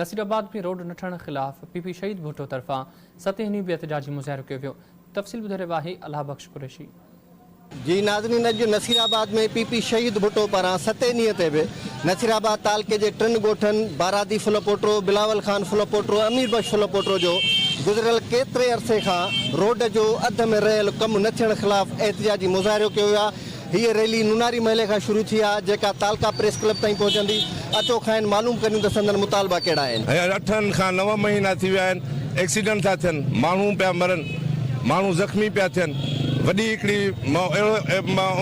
Nasirabad ۾ road نه ٺهڻ خلاف پي پي شهيد ڀٽو طرفان ستين ڏينهن به احتجاجي مظاهرو ڪيو ويو. تفصيل ٻڌائي رهيو آهي الله بخش قريشي. جي ناظرين اڄ نصيرآباد ۾ پي پي شهيد ڀٽو پاران ستين ڏينهن تي به نصيرآباد تعلقي جي ٽن ڳوٺن بارادي ڦلپوٽرو، بلاول خان ڦلپوٽرو ۽ امير بخش ڦلپوٽرو جو گذريل ڪيتري عرصي کان روڊ جو اڌ ۾ رهيل ڪم نه ٿيڻ خلاف احتجاجي مظاهرو ڪيو ويو آهي. هيء ريلي نوناري محلي کان شروع ٿي آهي، جيڪا تعلقه پريس ڪلب تائين پهچندي. اچو کانئن معلوم ڪريون ته سندن مطالبا ڪهڙا آهن. هينئر اٺن کان نو مهينا ٿي ويا آهن، ايڪسيڊنٽ ٿا ٿين، ماڻهو پيا مرن، ماڻهو زخمي پيا ٿين، وڏي هڪڙي اهڙو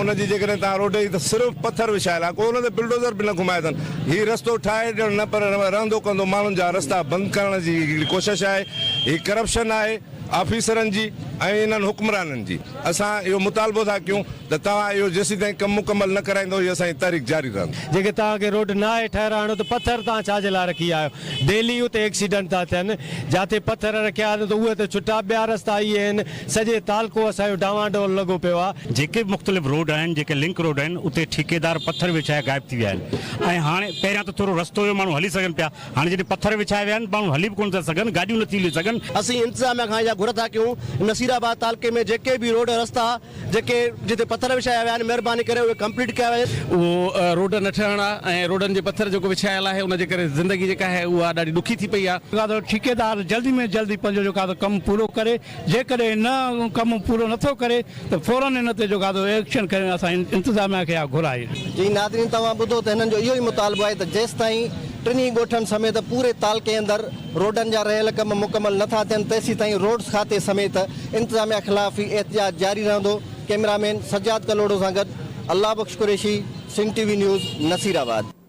ان جي جيڪڏهن توهان روڊ جي ته صرف پٿر وڇايل آهي، ڪو ان تي بلڊوزر به نه گهمايو اٿن، هي رستو ٺاهي ڏيڻ نه پر رهندو ڪندو ماڻهن جا رستا بند ڪرڻ جي هڪڙي ڪوشش آهي، هي ڪرپشن آهي آفيسرن جي ۽ انهن حڪمرانن جي. اسان اهو مطالبو ٿا ڪيون ته توهان اهو جيسيتائين ڪم مڪمل نه ڪرائيندو هي اسان جي تحريڪ جاري رهندي. جيڪي توهان کي روڊ ناهي ٺهرائڻو ته پٿر توهان ڇا جي لاء رکي آيا آهيو؟ ڊيلي اتي ايڪسيڊنٽ ٿا ٿين، جاتي پٿر رکيا آهن ته اهي ته ڇٽا، ٻيا رستا اهي آهن، سڄي تعلقو اسان جو ڊانوانڊول لڳو پيو آهي. جيڪي به مختلف روڊ آهن جيڪي لنڪ روڊ آهن اتي ٺيڪيدار پٿر وڇائي غائب ٿي ويا آهن ۽ هاڻي پهريان ته ٿورو رستو هيو ماڻهو هلي سگهن پيا هاڻي جڏهن پٿر وڇايا ويا آهن ماڻهو هلي به ڪونه ٿا سگهن گاڏيون نه ٿيون هلي سگهن. اسين انتظاميا کان اها گهر ٿا ڪيون نصير آباد تعلقي ۾ جيڪي به روڊ رستا جيڪي جتي پٿر وڇايا ويا آهن مهرباني ڪري اهي ڪمپليٽ ڪيا وڃن. اهو روڊ نه ٺهڻ آ ۽ روڊن جي پٿر جيڪو وڇايل آهي ان جي ڪري زندگي جيڪا آهي اها ڏاڍي ڏکي ٿي پئي آ. جيڪو ٺيڪيدار جلدي ۾ جلدي پنهنجو جيڪو آ ڪم پورو ڪري جيڪڏهن نه ڪم پورو نٿو ڪري ته فورن ان تي جيڪو آ ايڪشن کڻي اسان انتظاميا کي اها گهر آهي. جي ناظرين توهان ٻڌو ته هنن جو اهو ئي مطالبو آهي ته جيستائين ٽنهي ڳوٺن سميت پوري تعلقي اندر روڊن جا رهيل ڪم مڪمل نٿا ٿين تيسيتائين روڊس کاتي سميت انتظاميا خلاف هي احتجاج جاري رهندو ڪئميرا مين سجاد ڪلهوڙو سان گڏ Allah Bakhsh Qureshi Sindh T V news Nasirabad.